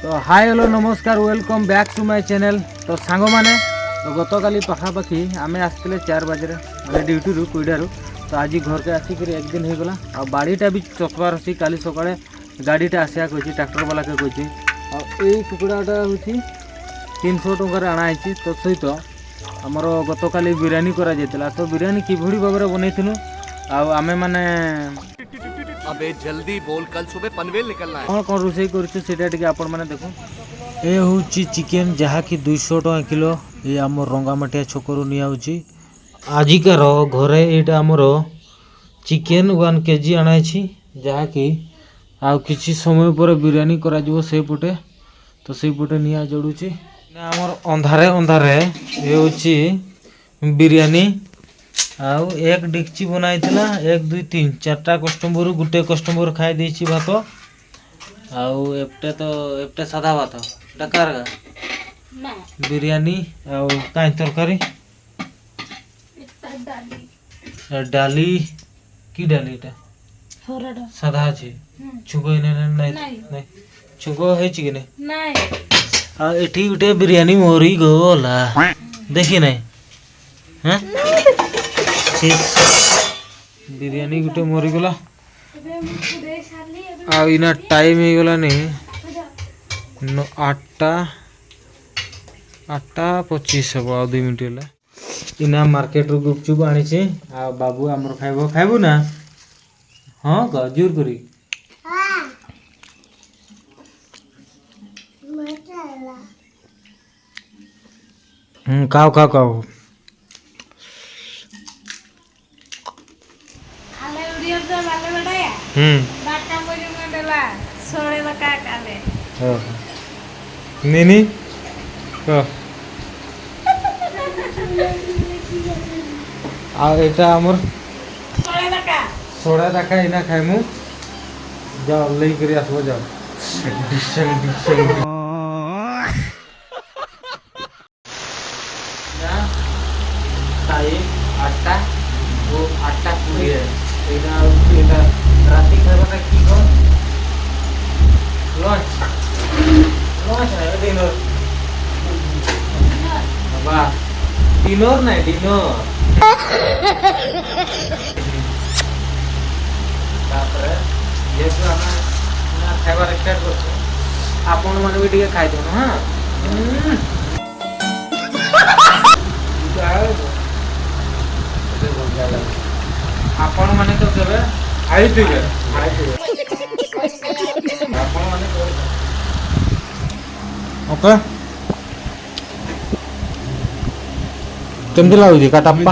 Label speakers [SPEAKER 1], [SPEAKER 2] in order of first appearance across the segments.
[SPEAKER 1] ତ high, hello, ନମସ୍କାର, welcome back to my channel। ତ ସାଙ୍ଗମାନେ, ତ ଗତକାଲି ପାଖାପାଖି ଆମେ ଆସିଥିଲେ 4 ବାଜରେ, ମାନେ ଡ୍ୟୁଟିରୁ, କୋଇଡ଼ାରୁ। ତ ଆଜି ଘରକେ ଆସିକିରି ଏକ ଦିନ ହେଇଗଲା। ଆଉ ବାଡ଼ିଟା ବି ଚଷବାର ଅଛି। କାଲି ସକାଳେ ଗାଡ଼ିଟା ଆସିବାକୁ କହିଛି, ଟ୍ରାକ୍ଟର ବାଲାକେ କହିଛି। ଆଉ ଏଇ କୁକୁଡ଼ାଟା ହେଉଛି 300 ଟଙ୍କାରେ ଆଣା ହେଇଛି। ତ ସହିତ ଆମର ଗତକାଲି ବିରିୟାନୀ କରାଯାଇଥିଲା। ତ ବିରିୟାନୀ କିଭଳି ଭାବରେ ବନେଇଥିଲୁ ଆଉ ଆମେମାନେ
[SPEAKER 2] अबे जल्दी बोल, कल सुबह पनवेल निकलना है।
[SPEAKER 1] କ'ଣ କ'ଣ ରୋଷେଇ କରୁଛୁ, ସେଇଟା ଟିକେ ଆପଣମାନେ ଦେଖୁନ୍। ଏ ହେଉଛି ଚିକେନ୍, ଯାହାକି 200 ଟଙ୍କା କିଲୋ। ଏ ଆମ ରଙ୍ଗାମାଟିଆ ଛକରୁ ନିଆହେଉଛି। ଆଜିକାର ଘରେ ଏଇଟା ଆମର ଚିକେନ୍ 1 କେଜି ଅଣାହେଇଛି, ଯାହାକି ଆଉ କିଛି ସମୟ ପରେ ବିରିୟାନୀ କରାଯିବ ସେଇପଟେ। ତ ସେଇପଟେ ନିଆଁ ଜଳୁଛି ନା ଆମର ଅନ୍ଧାରେ ଅନ୍ଧାରେ। ଏ ହେଉଛି ବିରିୟାନୀ। ଆଉ ଏକ ଡେକ୍ଚି ବନା ହେଇଥିଲା। ଏକ, ଦୁଇ, ତିନି, ଚାରିଟା କଷ୍ଟମରରୁ ଗୋଟେ କଷ୍ଟମର ଖାଇ ଦେଇଛି ଭାତ। ଆଉ ଏପଟେ ତ ଏପଟେ ସାଧା ଭାତ। ଏଟା କାର ବିରିୟାନୀ ଆଉ କାଇଁ ତରକାରୀ? ଏ ଡାଲି କି ଡାଲି ଏଟା?
[SPEAKER 3] ହରଡ଼।
[SPEAKER 1] ସାଧା ଅଛି। ଛୁଙ୍କ ନାଇଁ? ନାଇଁ। ନାଇଁ, ଛୁଙ୍କ ହେଇଛି କି ନାଇଁ?
[SPEAKER 3] ନାଇଁ।
[SPEAKER 1] ଆଉ ଏଠି ଗୋଟେ ବିରିୟାନୀ ମରିଗଲା, ଦେଖି ନାଇଁ? ହଁ, ବିରିୟାନୀ ଗୋଟେ ମରିଗଲା।
[SPEAKER 3] ଏବେ ମୁଁ ପୁରେଇ ସାରିଲି ଏବେ।
[SPEAKER 1] ଆଉ ଇନା ଟାଇମ୍ ହେଇଗଲାନି 8ଟା, 8ଟା 25 ହେବ, ଆଉ 2 ମିନିଟ୍ ହେଲା। ଇନା ମାର୍କେଟରୁ ଗୁପଚୁପ ଆଣିଛି ଆଉ ବାବୁ ଆମର ଖାଇବ। ଖାଇବୁ ନା? ହଁ କହ ଜୋର କରି। ହୁଁ, ଖାও ଖାও ଖାও।
[SPEAKER 3] ଆଲେ ଉଡ଼ିଆ ତ ବାଲେ ବଡ଼ାୟା। ବାଟା ମରି ଦେଲା ସୋଳେ ଦକା କାଲେ।
[SPEAKER 1] ନିନି କହ। ଆଉ ଏଇଟା ଆମର
[SPEAKER 3] ସୋଳେ ଦକା।
[SPEAKER 1] ସୋଡ଼ା ଦାକା ଏଇନା ଖାଇମୁ। ଯାଅ, ନେଇକରି ଆସିବ, ଯାଅ। ଡିସେଂ ଡିସେଂ। ଟାଇମ୍ 8ଟା ଓ 8ଟା 20। ଏଇଟା ହେଉଛି, ଏଇଟା ରାତି ଖାଇବାଟା କି କଣ, ଲଞ୍ଚ। ଲଞ୍ଚ ନାଇଁ, ଡିନର ବାବା, ଡିନର ନାଇଁ, ଡିନର। ତାପରେ ଯେହେତୁ ଆମେ ଏଇନା ଖାଇବାର ଷ୍ଟାର୍ଟ କରୁଛୁ, ଆପଣମାନେ ବି ଟିକେ ଖାଇଦିଅନ୍ତୁ। ହଁ, ଆପଣମାନେ ତ କେବେ ଖାଇଥିବେ, ଖାଇଥିବେ ଆପଣମାନେ। ଓକେ, କେମିତି ଲାଗୁଛି କାଟାପ୍ପା?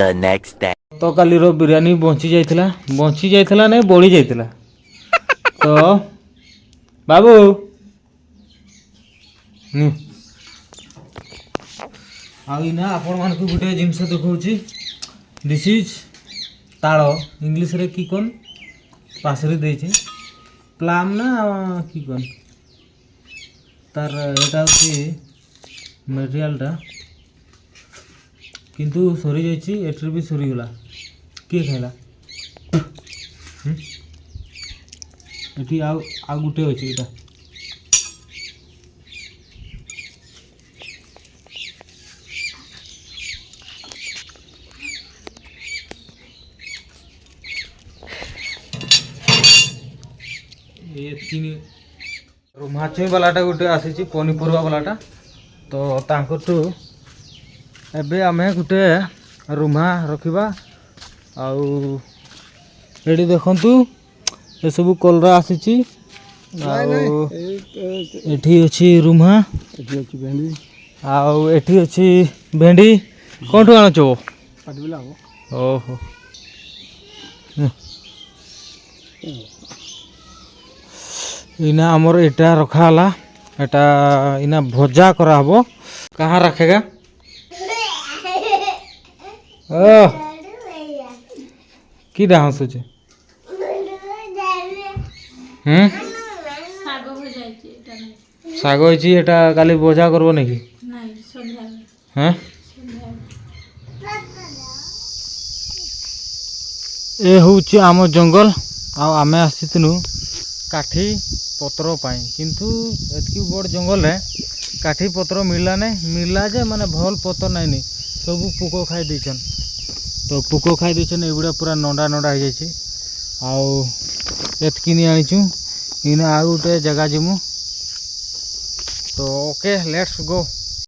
[SPEAKER 2] The next day.
[SPEAKER 1] ଗତକାଲିର ବିରିୟାନୀ ବଞ୍ଚି ଯାଇଥିଲା, ବଞ୍ଚି ଯାଇଥିଲା ନାଇଁ, ବଳି ଯାଇଥିଲା। ତ ବାବୁ ନି। ଆଉ ଏଇନା ଆପଣମାନଙ୍କୁ ଗୋଟେ ଜିନିଷ ଦେଖାଉଛି। This is ତାଳ, ଇଂଲିଶରେ କି କଣ ପାଶରେ ଦେଇଛି, ପ୍ଲାମ୍ ନା କି କଣ ତାର। ଏଇଟା ହେଉଛି ମେଟେରିଆଲଟା, କିନ୍ତୁ ସରିଯାଇଛି। ଏଠିରେ ବି ସରିଗଲା। କିଏ ଖାଇଲା? ହୁଁ? ଏଠି ଆଉ ଆଉ ଗୋଟେ ଅଛି ଏଇଟା। ଏ ତିନି ମାଛୁଇଁ ବାଲାଟା ଗୋଟେ ଆସିଛି, ପନିପରିବା ବାଲାଟା। ତ ତାଙ୍କଠୁ ଏବେ ଆମେ ଗୋଟେ ରୁମା ରଖିବା। ଆଉ ଏଠି ଦେଖନ୍ତୁ, ଏସବୁ କଲରା ଆସିଛି। ଆଉ ଏଠି ଅଛି ରୁମା।
[SPEAKER 4] ଏଠି ଅଛି ଭେଣ୍ଡି।
[SPEAKER 1] ଆଉ ଏଠି ଅଛି ଭେଣ୍ଡି। କୋଉଠୁ ଆଣୁଛ?
[SPEAKER 4] ପାଟିବିଲା ହବ।
[SPEAKER 1] ଓହୋ, ଇନା ଆମର ଏଇଟା ରଖା ହେଲା। ଏଟା ଇନା ଭଜା କରାହବ। कहाँ रखेगा? ଓ କିଟା ହସୁଛେ? ହୁଁ।
[SPEAKER 3] ଶାଗ ଭଜା ହେଇଛି ଏଇଟା ନାଇଁ?
[SPEAKER 1] ଶାଗ ହେଇଛି। ଏଟା କାଲି ଭଜା କରବ ନାକି?
[SPEAKER 3] ନାଇଁ, ସନ୍ଧ୍ୟାବେଳେ।
[SPEAKER 1] ହଁ।
[SPEAKER 3] ସନ୍ଧ୍ୟାବେଳେ।
[SPEAKER 1] ଏ ହେଉଛି ଆମ ଜଙ୍ଗଲ। ଆଉ ଆମେ ଆସିଥିଲୁ କାଠି ପତ୍ର ପାଇଁ। କିନ୍ତୁ ଏତ୍କି ବଡ଼ ଜଙ୍ଗଲରେ କାଠି ପତ୍ର ମିଳିଲା ନାଇଁ। ମିଳିଲା ଯେ ମାନେ ଭଲ୍ ପତ୍ର ନାଇଁନି, ସବୁ ପୋକ ଖାଇ ଦେଇଛନ୍। ତ ପୋକ ଖାଇ ଦେଇଛନ୍, ଏଗୁଡ଼ା ପୁରା ନଣ୍ଡା ନଣ୍ଡା ହେଇଯାଇଛି। ଆଉ ଏତ୍କି ନି ଆଣିଛୁ। ଇନେ ଆଉ ଗୋଟେ ଜାଗା ଯିମୁ। ତ ଓକେ, let's go.